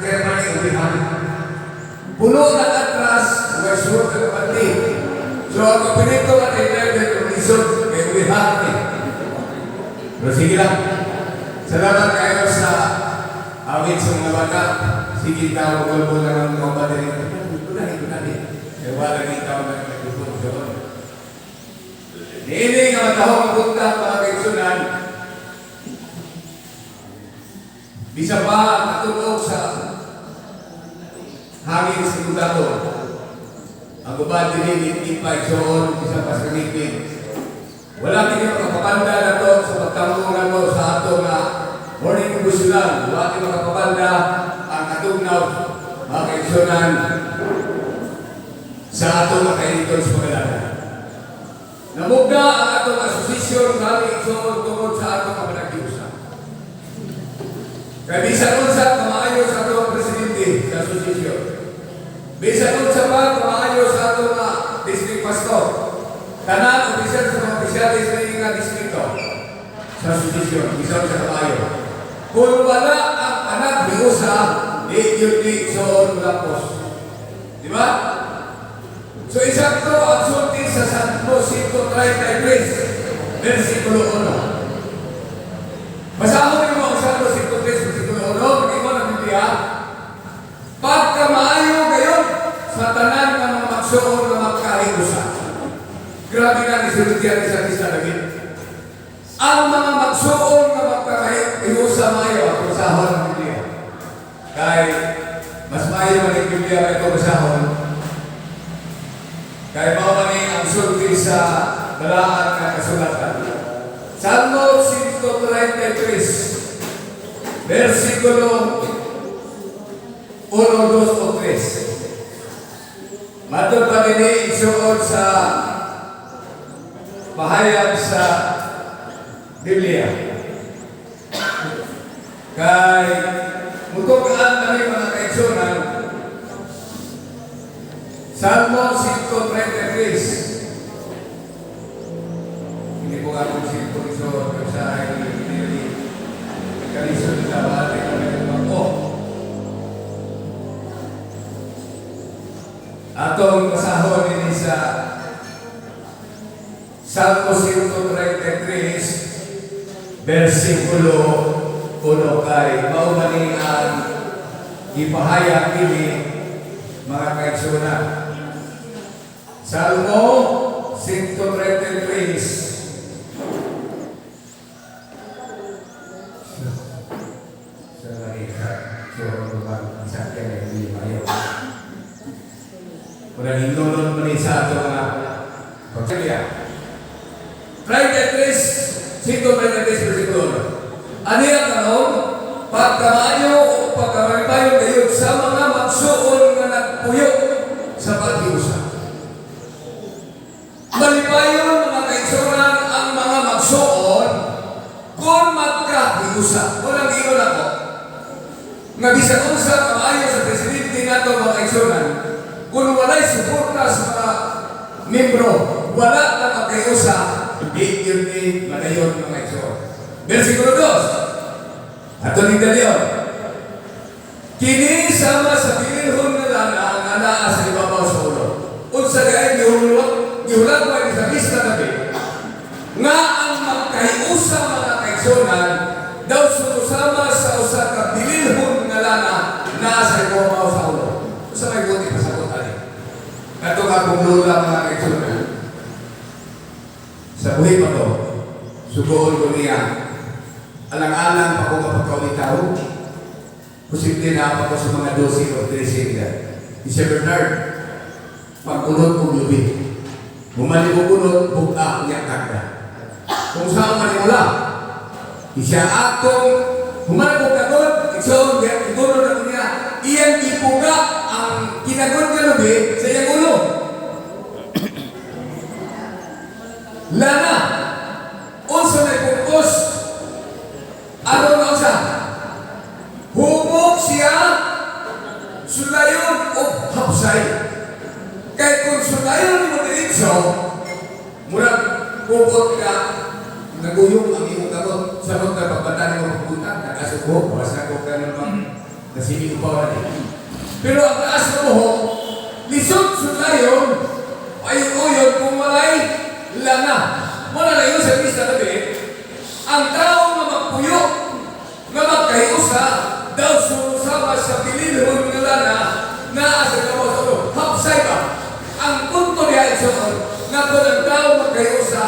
Kaya man uwihan. Puno ng atras, way suot ang panty. So ang kapinito at driver lisod, kay uwihan eh. Pero sige lang. Salamat kayo sa awit sa mga bata. Sige tao, gulbo lang ang mga bata rin. Ito na, ito na. Kaya wala rin tao na nagtutulong doon. Niini nga matahong punta mga kaigsunan. Bisa pa natulog sa hangin sa kudato. Ang uban dili hindi pa igsoon bisa pa sa ngipin. Wala kini makapabanda na to sa pagtambong mo sa ato nga morning devotional. Wala kini makapabanda ang katugnaw mga kaigsunan sa ato nga kainiton sa pagkalala. Namugna ang atong asosasyon kami igsoon tungod sa atong kapanagdiusa. Kay bisan unsa kamaayo sa atong presidente sa asosasyon. Bisan unsa pa kamaayo sa atong nga district pastor. Tanan opisyal sa mga opisyalis sa nga distrito sa asosasyon, bisan unsa kamaayo. Kung wala ang panagdiusa, di yun di igsoon lapos. Di ba? So isakto ang sulti sa Salmo 133, versikulo 1. Basahon mo ang Salmo 103, versikulo 1, mag-ingon ang Biblia, "Pagkamaayo gayon sa tanan nga mga magsuon nga magkahiusa." Grabe nga ni sultian ni sa Artista David. Ang mga magsuon nga magkahiusa maayo, ang basahon ang Biblia. Kay mas maayo man ang Biblia kay ito basahon. Kay mao man ni ang sulti sa balaan nga kasulatan. Salmo 133, versikulo 1, 2 o 3. Matod pa dinhi isuod sa pahayag sa Biblia. Kay mutukaan kami mga kaigsunan, Salmo 133. Hindi po akong simple isuod kung sa hindi kalisod sa bate kami ng oh. Atong basahon ini sa Salmo 133 versikulo 1 kay mao man ni ang ipahayag ini mga kaigsunan. Salmo 133. Sa Marika, so sa kanya hindi mayo. Mura hinulon mo ni sa ato nga pagsilya. 33, 133 versikulo 1. Ano yung tanong? Pagkamaayo o pagkamalipayon gayon sa mga magsuon nga nagpuyo sa paghiusa. Malipayon mga kaigsunan ang mga magsuon kung magkahiusa. Unang ingon ako, nga bisan unsa kamaayo sa presidente nato mga kaigsunan, kung walay suporta sa mga membro, wala na magkahiusa, di yun ni madayon mga kaigsunan. Versikulo 2. Ato ni Daniel. Kini sama sa bililhon nga lana nga naa sa ibabaw sa ulo. Unsa diay gihulat gihulat mo sa mista gabi nga ang magkahiusa mga kaigsunan daw sumusama sa usa ka bililhon nga lana naa sa ibabaw sa ulo. Unsa may buti pasabot ani? Kato nga akong lola mga kaigsunan. Sa buhi pa to, sugoon ko niya, alang-alang pa ko kapag kaulitaw, posible na pa ko sa mga 12 o 13 nila. Si Bernard, pagkulot kong lubi. Bumalik ko kulot, buka niya kagda. Kung saan manimula, siya atong human ko kagod, igsoon, iguro na ko niya, iyang ipuga ang kinagod nga lubi sa iyang ulo. Lana, unsa may purpose? Aron na unsa? Humok siya sulayon o hapsay. Kay kung sulayon mo diretso, murag pupot ka, naguyong ang imong kamot. Sa na pagbata nimo pagbuntag, nakasuko, basta ko ka ng Nasili ko pa wala. Pero ang taas ng buhok, lisod sulayon, ayun-uyon kung walay lana. Muna na yun sa lista gabi, ang tao nga magpuyo, nga magkahiusa, daw sumusama sa bililhon nga lana, naa sa gawas ulo. Hapsay ba? Ang punto niya, igsoon, nga kung ang tao magkahiusa,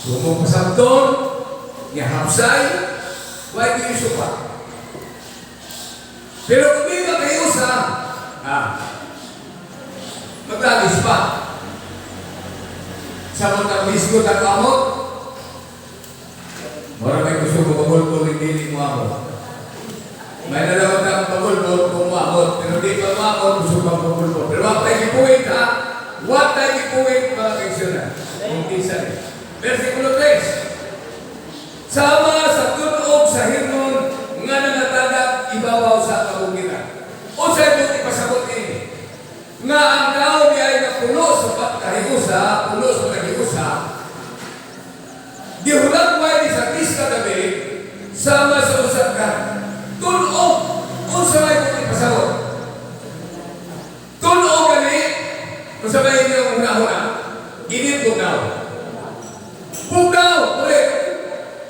kung pasabton, nga hapsay, why do you pa? Pero kung di magkahiusa, maglagis pa. Sa mga bisgo at amot, mura may gusto ko bagulbol, hindi mo ako. May nalawag na akong bagulbol kung maamot, pero di pa maamot, gusto ko bagulbol. Pero what tayo gipuwit ha? What tayo gipuwit, mga kaigsuonan? Kung kinsa ni. Versikulo 3. Sama sa tunog sa hirnon nga nangatagak ibabaw sa kabukiran. Unsay buot ipasabot ini? Nga ang tao di ay napuno sa pagkahiusa, puno sa pagkahiusa, gihulagway ni Salmista David sama sa usa ka tunog. Unsa may buot ipasabot? Tunog gani, unsa may inyong una-una? Init, bugnaw. Bugnaw, ulit.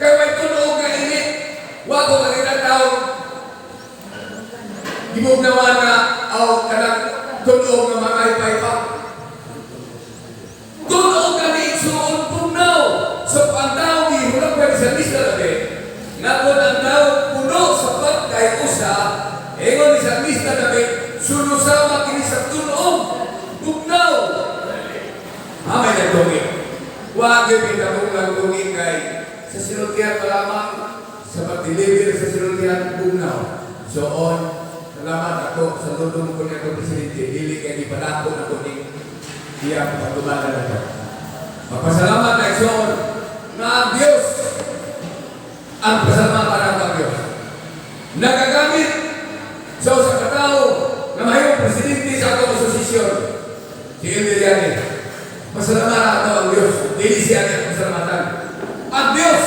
Kay may tunog nga init. Wa ko makita tao gibugnawan na aw kanang tunog nga mga ipay pa. Tunog gani, igsuon, bugnaw. So ang tao gihulagway ni Salmista David nga kung ang tao puno sa pagkahiusa, ingon ni Salmista David, sunusama kini sa tunog, bugnaw. Ah, may nagtungi. Huwag yung pinabong nagtungi kay sa sinultian pa lamang, sa pag-deliver sa sinultian, bugnaw. So on, salamat ako sa lulong ko niya Presidente, dili kay gipadako na ko ning iyang pagtumanan na to. Magpasalamat na, igsoon, na ang Diyos, ang pasalamatan ng ang Diyos. Nagagamit sa usa ka tawo na mahimong presidente sa atong asosasyon, si Emiliane. Pasalamatan ato ang Diyos. Dili siya niya pasalamatan. Ang Diyos!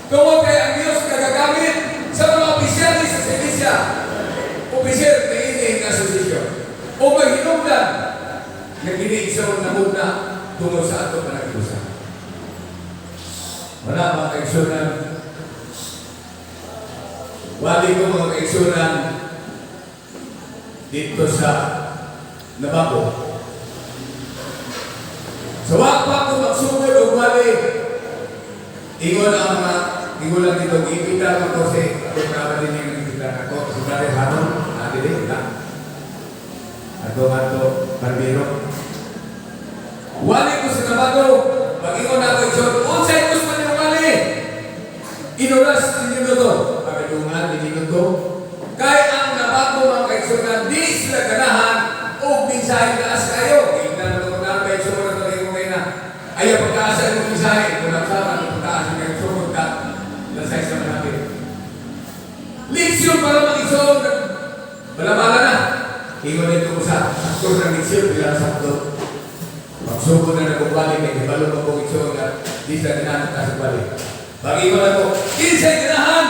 Tungod kay ang Diyos nagagamit sa mga opisyalis sa iglesia. Opisyal na ini ng asosasyon. O may hinungdan nga kini igsoon namugna tungod sa ato panaghiusa. Wala, mga kaigsuonan. Wali ko, mga kaigsuonan, dito sa Nabago. Sa wa pa ko magsugod og wali, ingon ang mga ingon dito, giimbita ko si ako na din yung imbita ako, si Brother Hanon, na dili, na. Ato ato, barbero. Wali ko sa Nabago, mag-ingon ako, igsoon, unsay gusto niyo wali? Inuras ninyo to. Pagkadungan, ninyo to. Kay ang Nabago, mga kaigsuonan, di sila ganahan og mensahe taas kayo. Tingnan mo na kaigsuonan na rin mo na. Ayaw pagtaas ang mensahe. Kung nagsama, pagtaas ang kaigsuonan ka, lasay sa natin. Leksyon para mag-igsoon. Balamala na. Ingon nito ko sa sakto ng leksyon, bilang sakto. Pagsugod na nagubali, may hibalo pa kong igsoon na di sa ganahan taas ang bali. Pag-ingon ako, kinsay ganahan?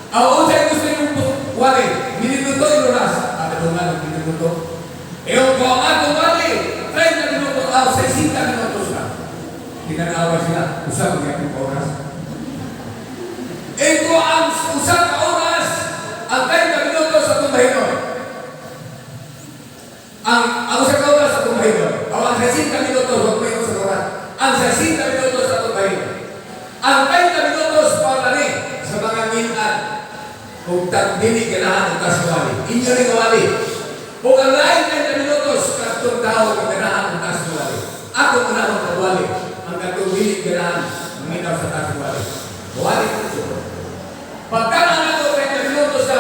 Ang unsay gusto yung wali, minuto inuras. Ang kadungan ng minuto. Ewan ko ang atong wali, 30 minuto, 60 minutos na. Tinanawa sila, usap ang iyong oras. Eko ang usa ka oras, ang 30 minutos sa atong bahinon. Ang usa ka oras sa atong bahinon. O ang 60 minutos, huwag mo sa oras. Ang 60 minutos sa atong bahinon. Ang 30 minutos para ni sa mga ngilan. Kung dili ganahan ang taas wali. Inyo rin wali. Kung ang lain 30 minutos, katong tao nga ganahan ang taas wali. Ako una ang pagwali. Ang katong dili ganahan, manghinaw sa taas wali. Wali ko siya. Pagka na ako 30 minutos sa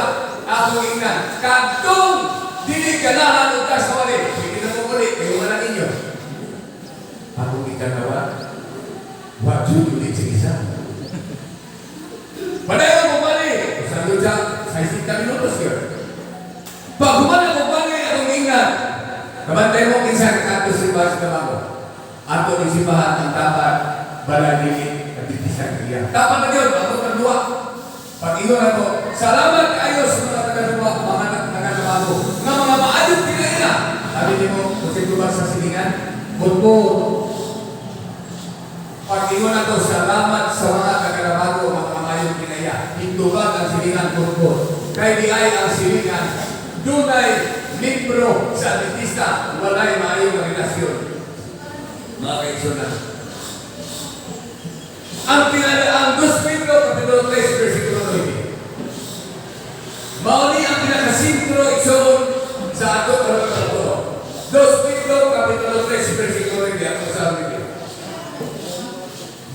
akong ingnan, katong dili ganahan ang taas wali. Hindi na mo uli, kayo wala ninyo. Akong ikanawa, wa jud ulit sa isa. Padayon mo bali. Sa lucha, 60 minutos yun. Pag humana mo bali, akong ingnan. Kabantay mo kinsa ka simbahan sa Nabago. Ato ni simbahan ang dapat balaligid at itisan iya. Dapat na yun, ako ng duwa. Pag ingon ako, Salamat kaayo sa mga taga-Naba, mga taga-Nabago, nga mga maayong kinaiya. Sabi nimo, kung ba sa silingan, Bunbo, pag-ingon ako, salamat sa mga taga-Nabago, mga maayong kinaiya. Hindubag ang silingan, Bunbo. Kay di ay ang silingan, dunay membro sa Adventista, walay maayong relasyon. Mga kaigsuonan. Ang pinala ang 2 Pedro kapitulo 3 versikulo 9. Mao ni ang pinakasentro, igsoon, sa ato karon nga pagtuo. 2 Pedro kapitulo 3 versikulo 9 ako sa Biblia.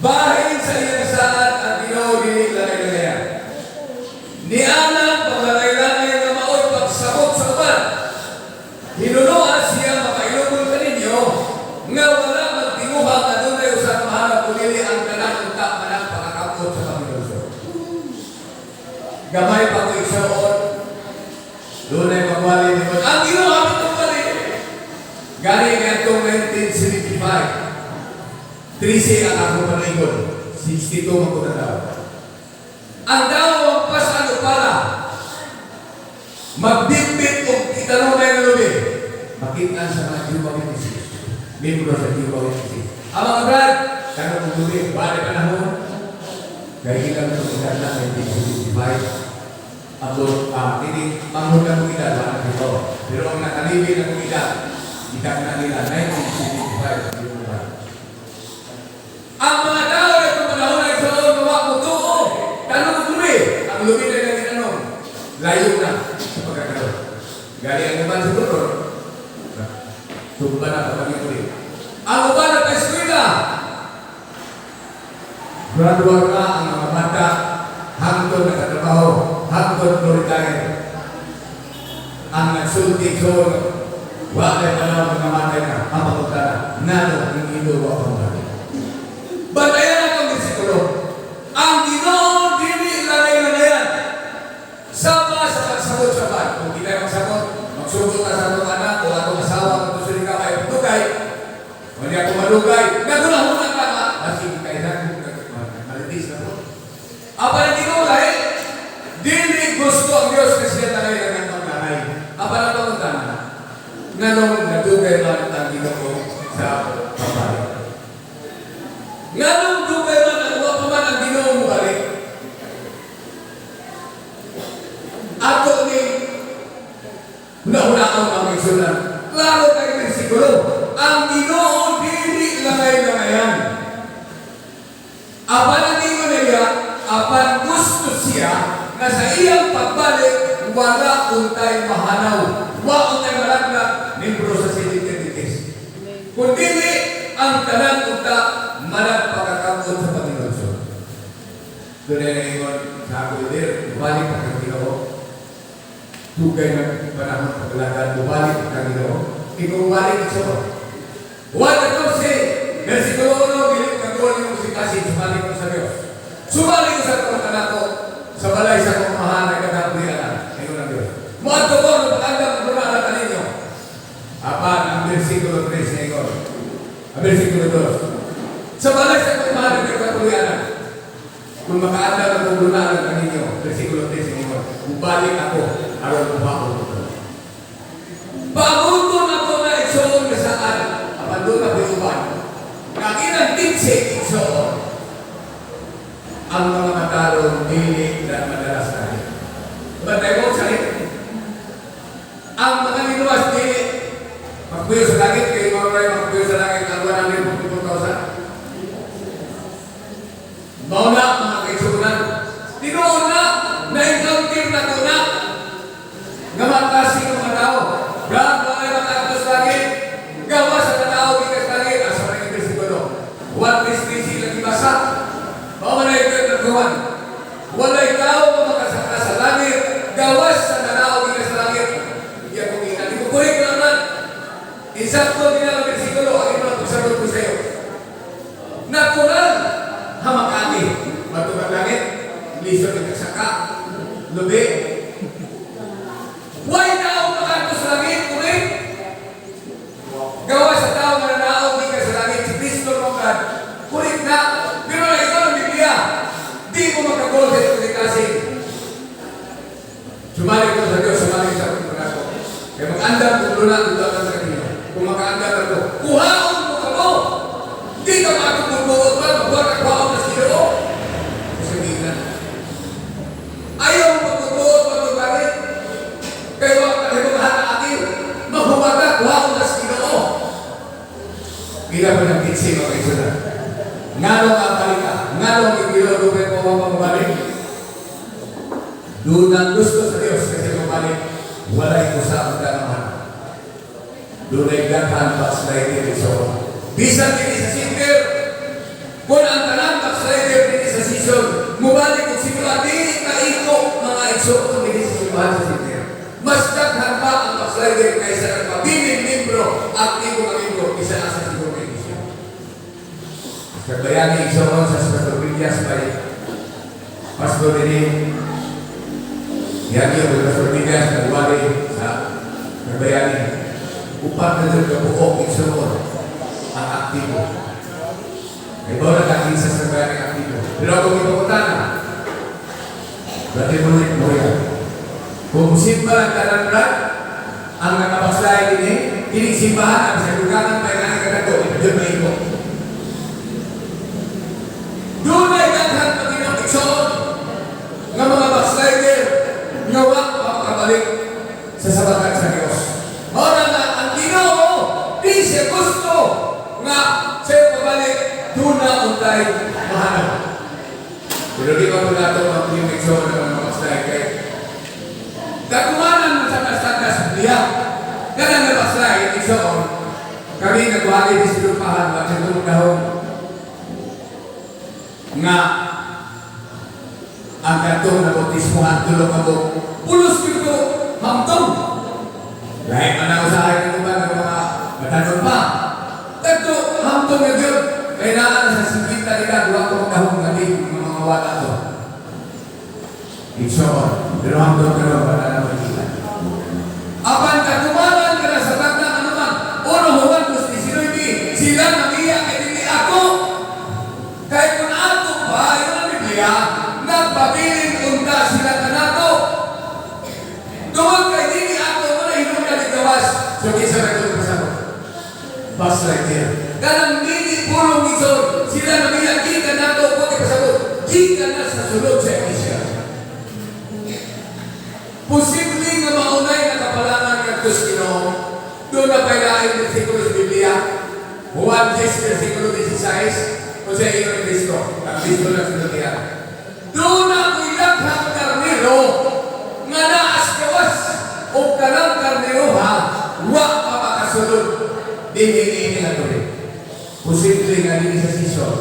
Bahin sa iyang saad, ang Ginoo dili langay-langayan. Niana paglalay-langay nga maoy pagsabot sa uban. Hinunoa siya makailubon kaninyo nga wala magtinguha nga dunay usa ka mahanap kun dili ang tanan unta manang pakakabot sa Panginoon. Gamay pa ko, igsoon. Dunay magwali ni ang Ginoo hapit balik. Gani ngadtong 1975. 13 ang ako panaygon. 62 man ko na. Ang tao ang pasano para magbitbit og itanong na yung lubi. Makita sa mga Jehovah Witnesses. Membro sa Jehovah Witnesses. Ang mga brad, tanong og lubi, wala panahon. Kaya kita mo edad na 1975. Abot, ini manghod na kong edad, wala dito. Pero ang nakalibi na kong edad, edad na nila, 1975. Di ba? Ang mga tao na itong panahon ay sa loob ng mga tuo. Tanong og lubi, ang lubi na yung ginanong, layo na sa pagkakaroon. Gali ang uban siguro, tumba na pag ulit. Ang uban na eskwela, graduate na ang mga bata, hangtod nakatrabaho, hangtod no retire. Ang nagsulti ko, wala panahon nga namatay na, ang pangutana, nano ang ilo wa pang. Bantayan ang bersikulo. Ang Ginoo dili langay-langayan. Sama sa pagsabot sa ban. Kung di tayo magsabot, magsugot na sa atong anak o atong asawa kung gusto ka kayo madugay. Kung di ako madugay, nagunahuna ka nga. Kasi di kayo malitis na po. Apan ang Ginoo lahi, dili gusto ang Diyos kasi siya tagay ng maglalay. Apan ang pangutana, nganong nadugay man ang Ginoo sa pagbalik? Nganong dugay man ang wa pa man ang Ginoo mobalik? Ato ni huna-hunaon, mga igsuonan. Klaro kay bersikulo. Ang Ginoo dili langay-langayan. Apan ang ingon niya, apan gusto siya nga sa iyang pagbalik wala untay mahanaw, wa untay malaglag membro sa Seventh Adventist. Kung dili ang tanan unta managpakakamot sa Panginoon. Doon na ingon sa ako leader, bumalik pa kang Ginoo. Dugay ng panahon paglagan, bumalik pa kang Ginoo. Ikaw bumalik ito. 1:14, versikulo 1, dili kagawin yung musikasi, sumalik ko sa Diyos. Sumalik ko sa akong anak ko, sa balay sa akong amahan ay kagabrianan. Ngayon ang Diyos. Muadto ko, napakandam ang runala kaninyo. Apan ang versikulo 3 ngayon. Ang versikulo 2. Sa balay sa akong amahan ay kagabrianan. Kung makaandam ang runala kaninyo, versikulo 3 ngayon, mubalik ako, aron buhaon ko. Paabot na ko na, igsoon, nga saan, apan doon na uban. Kaginang tinsi, igsoon, ang mga matarong dili na madalas langit. Bantay mo, sakit. Ang mga niluwas dili magpuyo sa langit, kayo mga kayo magpuyo sa langit ang 144,000. Mao na, mga kaigsuonan. Tinuod na, na-encounter na ko na nga mga ng mga tao. Brad, mga makaagos langit. Gawa sa tao, gikas langit. Asa man ang bersikulo? 1:3 lagi basa. Mao man ay nagkuhan. Walay tao nga makasaka sa langit. Gawas sa nanao gikas sa langit. Hindi ako ngina. Di ko kurik naman. Insakto. Nag-andam kung luna, dudagan sa Ginoo. Kung makaandam ako, kuhaon mo kamo. Di ka matutulungan ba, magbuhat ka kuhaon na sa Ginoo. Sabihin na. Ayaw mo pagtutuot pagtugalit. Kaya wag ka kayo akin. Mahuwag ka, kuhaon na sa Ginoo. Pila pa ng kitsi, mga kaigsuonan? Ngano nga balik ka? Ngano ang Ginoo Ruben mo mabalik? Doon ang gusto sa Diyos kasi mabalik, walay usap ka naman. Doon ay daghan backslider. So, bisan diri sa center, kung ang tanan backslider diri sa season, mubalik og simula, dili kaiko mga igsoon diri sa simbahan sa center. Mas daghan pa ang backslider kaysa ang pabiling membro, aktibo nga membro, isa na sa siguro kay Iglesia. Sa bayani igsoon sa Pastor Villas by Pastor diri, Yagi ang Pastor Villas nagwali sa Nagbayani. 4 na dyan kabuok igsoon ang aktibo. Ay ba na kakinsa sa bayani aktibo. Pero kung ipakutana, berarti mo mo yan. Kung simba ang tanan brad, ang nakabaslay din kining simbahan ang sa dugangan may nga kadato, ito may iko. Doon ay daghan Panginoong igsoon nga mga backslider nga wa pa makabalik sa sabagan sa Dios. Mao na nga ang Ginoo di siya gusto nga siya pabalik, doon na untay mahanap. Pero di ba po nato ang iyong igsoon ng mga backslider kay kakumanan mo sa tagas niya. Kanang nga backslide igsoon, kami nagwali di sa lupahan wa sa tulong dahon nga ang katong na bautismohan tulo ka buok. Pulos gyud hamtong. Lahi man ako sa akin ng uban ng mga matanon pa. Kadto hamtong na gyud. Kay naa na sa 50 nila duha ko dahong nga di mga wala to. Igsoon, pero hangtod karon wala na makita. Apan katumanan ka na sa tagna anuman. 1 Juan 2:19, sila namiya kay dili ako. Kay kung ato pa, yun ang Biblia, nagpabilin unta sila kanato. Tungod kay dili ako mo na hinungdan ni gawas. So kinsa may itong pasabot? Backslider. Kanang dili pulong igsoon, sila namiya gikan nato ko kay pasabot. Gikan na sa sulod sa iglesia. Posible nga maunay nakapalangan ngadto sa Ginoo. Doon na pailain bersikulo sa Biblia. Juan 10, versikulo 16. Kung sa iyo ng Kristo, ang Kristo lang sa niya. Doon na ako'y daghang karnero nga naas gawas o kanang karnero ha, wa pa makasulod dinhi niini nga tuig. Posible nga dinhi sa season.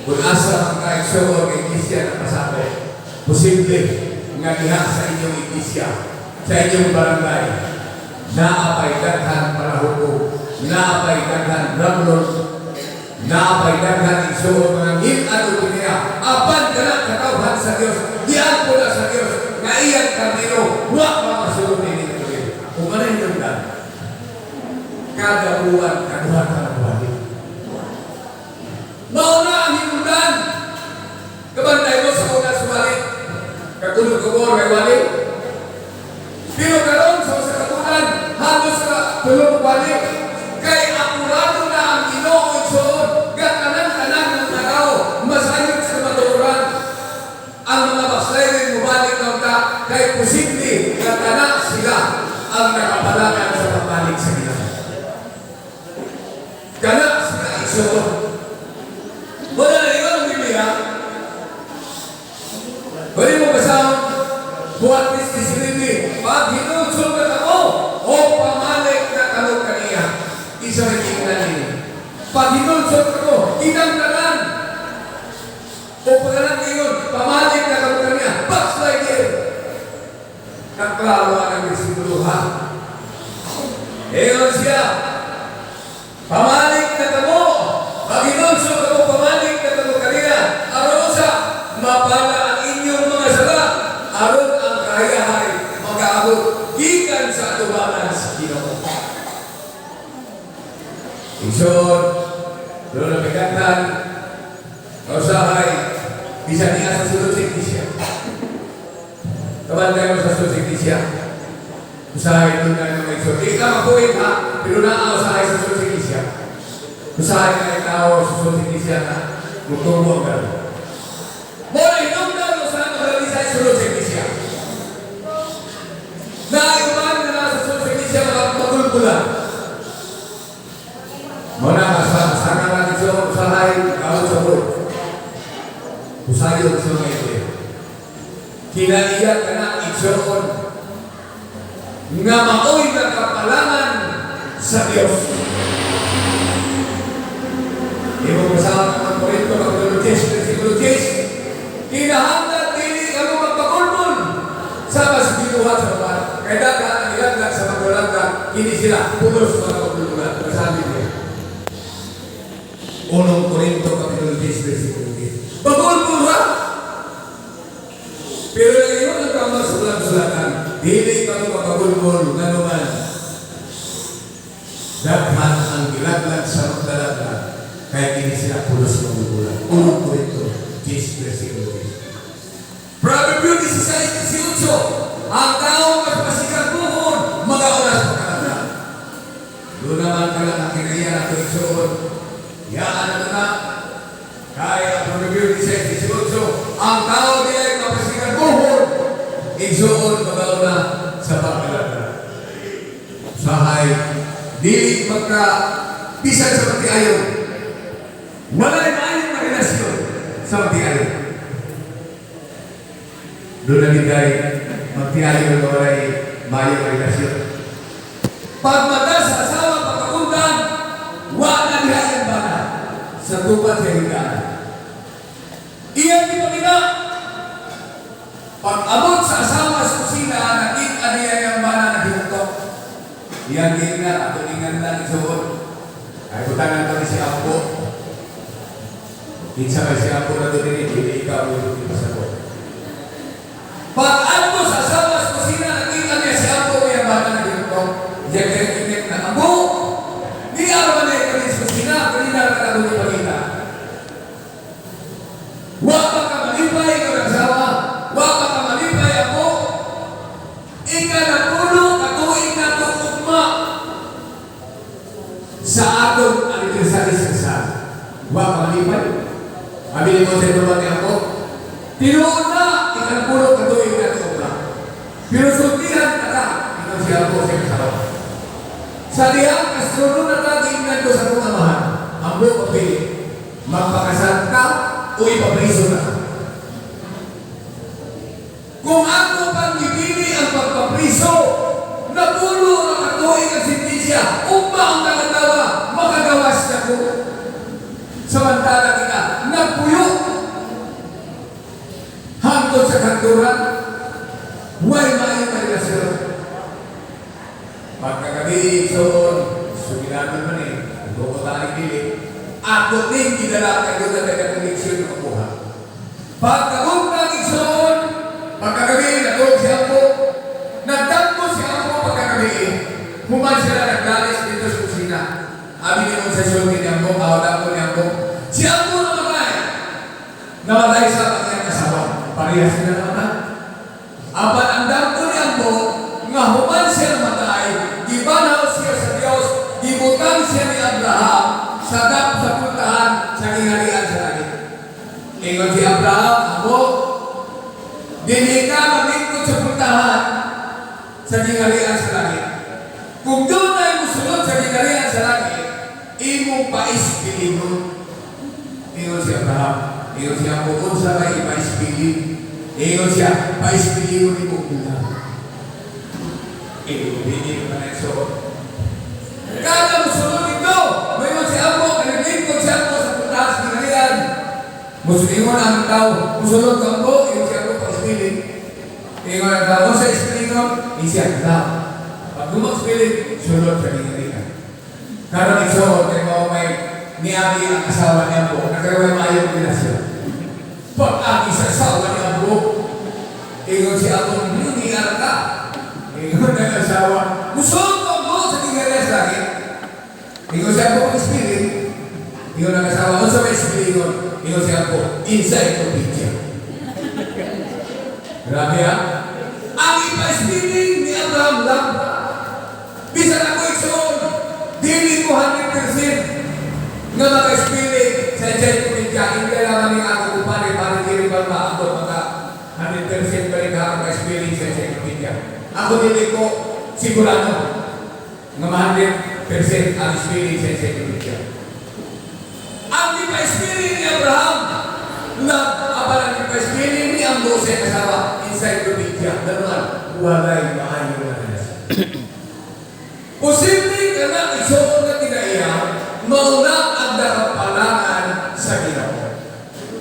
Kung asa man ka igsoon nga iglesia na pasakop, posible nga diha sa inyong iglesia, sa inyong barangay, naa pay daghan palahubog, naa pay daghan ramlon, naa pay daghan igsoon mga ngil-ad og niya, apan kana katawhan sa Dios, diyan ko na sa Dios, nga iyang karnero, wa pa masulod nini nga tuig. Kung ano yung hinungdan, kada buwan, kaduha ka ng buwan. Mao na ang hinungdan. Kabantay mo sa una sumali. Katulog ko mo, may wali. Pero karon sa usa ka bulan, halos sa tulog wali. Kay akurado na ang Ginoo igsoon, gakanan-tanan ng mga tao, masayod sa matuoran. Ang mga backslider mubalik na unta, kay posible nga kana sila ang nakapalangan sa pagbalik sa Ginoo. Kana sila igsoon. Wala na ingon ang Biblia. Pwede mo basahon, Buhat 19, pag hinulsol na kamo, o pamalik na kamo kaniya. Isa may tingnan ninyo. Pag hinulsol kamo, kitang tanan. O pagalang ngayon, pamalik na kamo kaniya. Backslider. Kaklaro ang bersikulo ha. Ingon siya, pamalik na kamo. Pag hinulsol kamo, pamalik na kamo kaniya. Aron sa mapala ang inyong mga sala. Aron ang kahayahay magaabot gikan sa atubangan sa Ginoo. Igsoon, doon na bigatan, kausahay, bisan niya sa sulod sa iglesia. Kabantay mo sa sulod sa iglesia. Usahay doon na mga igsoon. Di ka mabuhit ha, pero naa usahay sa sulod sa iglesia. Usahay na tao sa sulod sa iglesia na mutubo ang gano'n. Muna hinungdan usahay makalali sa sulod sa iglesia. Naayuman na nasa sulod sa iglesia mga magulgulan. Muna masanga na igsoon, usahay, gawad sa buhay. Usayon sa mga ito. Kinaiya ka na igsoon nga maoy nakapalangan sa Dios. Imo kasama ng Korinto, Kapitulo 10, versikulo 10, kinahanglan dili kamo magpagulbol sa mas ginuhat sa uban. Kay daghan ang ilaglag sa magulaglag, kini sila pulos mga pagulbulan. Kasabi niya. Unong Korinto, Kapitulo 10, versikulo 10. Pagulbol ha? Pero ngayon ang tama sa sulatan, dili kamo mapagulbol nganuman daghan ang gilaglag sa maglalaglag, kaya kini sila pulos magulbulan. Unong Korinto 10, versikulo 10. Proverbio 16:18, ang tao mas masigarbuhon, magauna sa pagkalaglag. Doon naman ka lang ang kinaiya nato igsoon. Yaan na na. Kaya Proverbio 16:18, ang tao diay mapasigarbuhon, igsoon, magauna sa pagkalaglag. Usahay, dili magka bisan sa magtiayon. Walay maayong na relasyon sa magtiayon. Doon na bigay, magtiayon na walay maayong na relasyon. Pagmata sa asawa, pagkakundan, wa na diha iyang bana sa tupad sa higaan. Iyang gipakita. Pag-abot sa asawa sa kusina, nakita niya yung bana na hinutok. Iyang gingan, ato ingan lang isuot. Ay, butangan kami si Ampo. Kinsa may si Ampo na doon din, hindi ikaw yung pasabot. Pag-abot sa asawa sa kusina, nakita niya si Ampo, iyang bana na hinutok. Iyang gingan na, "Ampo, di araw na kami sa kusina, kanina ka na doon ipakita. Wa pa ka malipay ng asawa, wa pa ka malipay ako. Ika napulo katuig na ugma sa atong anniversary sa kasal. Wa ka malipay?" Abi mo sa ito ni ako, "Tinuod na, ikanapulo katuig na ugma. Pero sultihan ka ka," ingon siya ako sa asawa. "Sa dihang kasunod na tagingnan ko sa akong amahan, ang buong pagpili, magpakasal ka o ipapriso na ka. Kung ako pang gipili ang pagpapriso, napulo ang katuig ang sentensya, ugma ang nakatawa, makagawas na ko. Samantala kita, nagpuyo. Hangtod sa kanturan, way maayong relasyon." Pagkagabi, so, sugilanon man eh, kung tayo dili, ako din gidala kay doon na connection na makuha. Pagkabuntag igsoon, pagkagabi, natulog si Ampo, nagdampo si Ampo pagkagabi, human sila nagdalis dito sa kusina. Abi ni sa sulti ni Ampo, aw ni Ampo, si Ampo namatay. Namatay sa kanyang asawa. Parehas sila namatay. Apan ang dampo ni Ampo, nga human siya namatay, gibanaw siya sa Dios, gibutang siya ni Abraham sa dap sa puntahan sa gingharian sa langit. Ingon si Abraham, "Amo, dili ka maglingkod sa puntahan sa gingharian sa langit. Kung doon ay musulod sa gingharian sa langit, imong pais pilingon." Ingon si Abraham, ingon siya, "Kung unsa may ipais pilin?" Ingon siya, "Pais pilingon imong una." Ibig pa na so. Kada musulod ito, mayon si Ampo, kaya si Ampo sa puntahan sa gingharian. Musulingon ang tao, musulod ka Ampo, ingon si Ampo, "Paispilin." Ingon ang tao, "Sa ispilingon?" Ingon siya, "Love. Pag lumag spirit, sulod sa gingharian." Karon igsoon, kay mao may niagi ang asawa ni Ampo, nagkaway maayong relasyon. Pag-agi sa asawa ni Ampo, ingon si Ampo, "Hindi ka." Ingon ang asawa, "Musulod ko Ampo sa gingharian sa langit." Ingon si Ampo, "Pag spirit." Ingon ang asawa, "Unsa may spirit?" Ingon si Ampo, "Encyclopedia." Grabe ha? Ang ipa-spelling ni Abraham lang. Dili ko 100% nga maka-spelling sa encyclopedia. Hindi lang ni ako kumpare para dili ba maabot maka 100% pa rin ka maka-spelling sa encyclopedia. Ako, dili ko sigurado nga 100% ang spelling sa encyclopedia. Ang ipa-spelling ni Abraham na apan ang ipa-spelling ni ang Mose asawa encyclopedia. Ganun, walay maayo na relasyon. Posible ka na isuon na kinaiya, mauna ang nakapalangan sa Ginoo.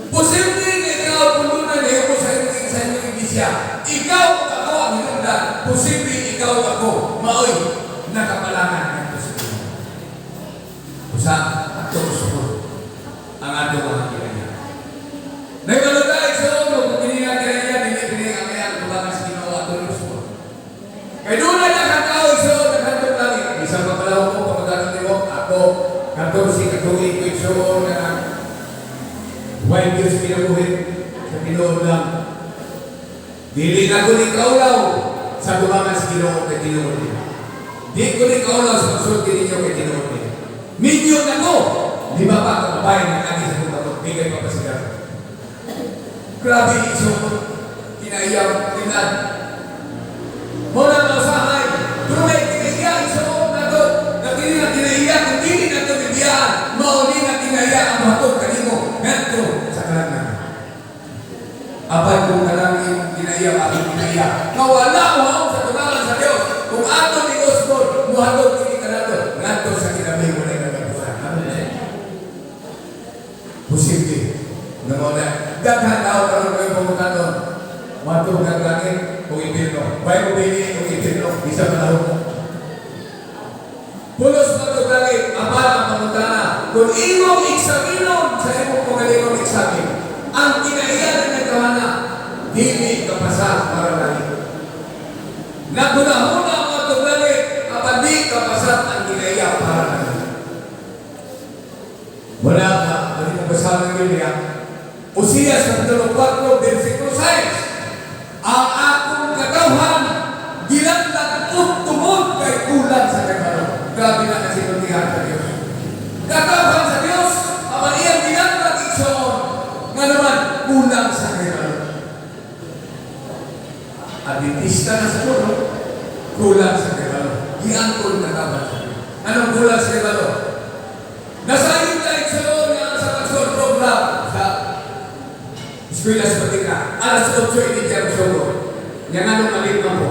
Posible nga ikaw pulunan na mo sa inyong iglesia. Ikaw ug ako ang hinungdan. Posible ikaw ug ako maoy nakapalangan ngadto sa Ginoo. Usa ato usbon ang ato mga kinaiya. Nagbalota igsoon kung kini nga kinaiya dili dili ang kaya tubangan sa Ginoo, ato usbon. Kay doon na ka tao, igsoon, naghandom langit. Bisan pa pala ko pamagano nimo ako 14 ka tuig ko, igsoon, nga 1 years kinabuhi sa tinuod lang. Dili na ko ni kaulaw sa tubangan sa Ginoo kay tinuod niya. Di ko ni kaulaw sa pagsulti ninyo kay tinuod niya. Minyo na ko! Lima pa ka babae na lagi sa kong kamot, di kayo mapasigaw. Grabe, igsoon, kinaiyaw, tinad. Muna mausahay, dunay kinaiya, igsoon nato, na kini nga kinaiya, kung dili nato bibiyaan, mauni nga kinaiya ang mohatod kanimo ngadto sa kalangan. Apan kung kanang imong kinaiya, akong kinaiya, nga wala mo sa tubangan sa Dios, kung ato ni usbon, muhatod kini kanato ngadto sa kinabuhi walay katapusan. Ano na? Posible nga mao na. Daghan tao karon kayo pamutanon, moadto kang langit kung impierno. Bay mo bili kung impierno, bisa panahon mo. Pulos mo langit, apan ang pangutana, kung imong eksaminon sa imong kaugalingon eksamin, ang kinaiya na nagkawana, dili ka pasa para langit. Naghunahuna mo atong langit, apan di ka pasa ang kinaiya para langit. Wala ka, ano mong basahan ng Biblia? Oseas Kapitulo 4, versikulo 6. "Ang akong katawhan, gilaglag tungod kay kulang sa kahibalo." Grabe na kasinultihan sa Diyos. Katawhan sa Diyos, ang iyang gilaglag, igsoon, nga naman, kulang sa kahibalo. Adventista na sa puro, kulang sa kahibalo. Giangkon katawhan sa Diyos. Anong kulang sa kahibalo? Nasayon ta, igsoon, nga sa pagsuot program sa Eskwela sa Patika, alas 8:30 ang sugod. Yang anong malit man po.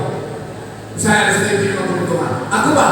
Sa alas 9 naman po. Ako ba?